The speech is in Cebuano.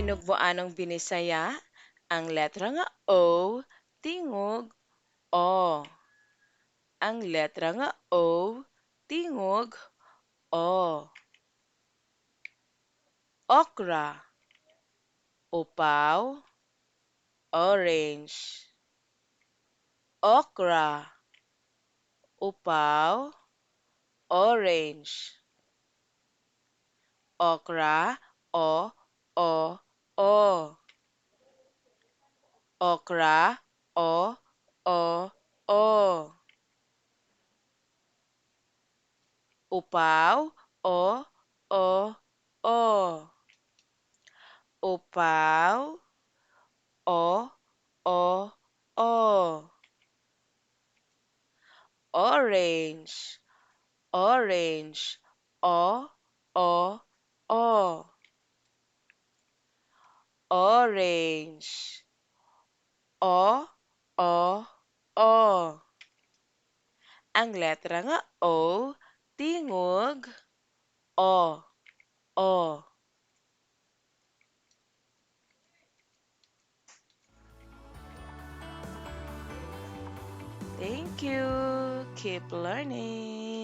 Sinugbuanong Binisaya, ang letra nga O tingog O. Ang letra nga O tingog O. Okra, upaw, orange. Okra, upaw, orange. Okra, o, o, o. Okra, o, o, o. Upaw, o, o, o. Upaw, o, o, o. Orange, orange, o, o, o. Orange, o, o, o. Ang letra nga O, tingog O, O. Thank you. Keep learning.